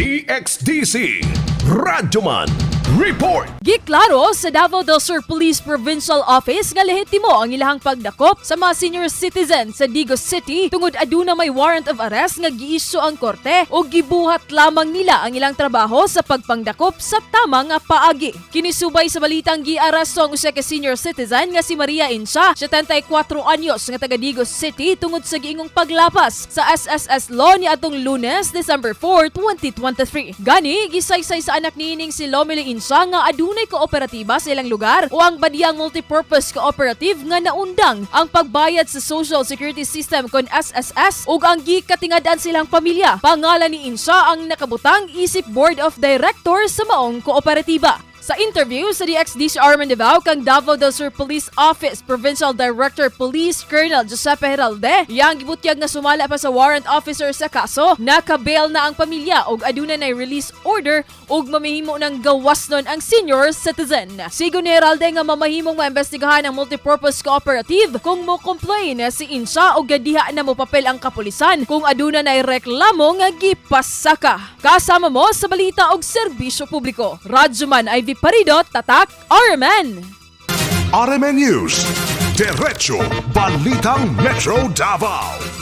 DXDC Radyoman Report. Giklaro sa Davao del Sur Police Provincial Office nga lehitimo ang ilahang pagdakop sa mga senior citizen sa Digos City tungod aduna may warrant of arrest nga giisyu ang korte o gibuhat lamang nila ang ilang trabaho sa pagpangdakop sa tama nga paagi. Kini subay sa balitang giaresto ang usa ka senior citizen nga si Maria Insa, 74 anyos, nga taga Digos City tungod sa giingong paglapas sa SSS law ni atong Lunes, December 4, 2023. Gani, gisaysay sa anak niining si Lomeli Insa nga adunay kooperatiba sa ilang lugar o ang Badiang Multipurpose Cooperative nga naundang ang pagbayad sa Social Security System kon SSS ug ang gikatingad-an silang pamilya. Pangalan ni Insa ang nakabutang isip Board of Directors sa maong kooperatiba. Sa interview sa DXDC Arman Davao kang Davao del Sur Police Office Provincial Director Police Colonel Giuseppe Heralde, iyang gibutyag nga sumala pa sa warrant officer sa kaso, naka-bail na ang pamilya ug aduna na release order ug mamihimo ng gawas nun ang senior citizen. Sigon ni Heralde nga mamahimong maimbestigahan ang multipurpose cooperative kung mo complain si Insa og gadiha na mo papel ang kapulisan kung aduna na reklamo nga gipasaka. Kasama mo sa balita og serbisyo publiko. Radyoman Ivy Parido, Tatak, RMN. RMN News. Diretso Balitang Metro Davao.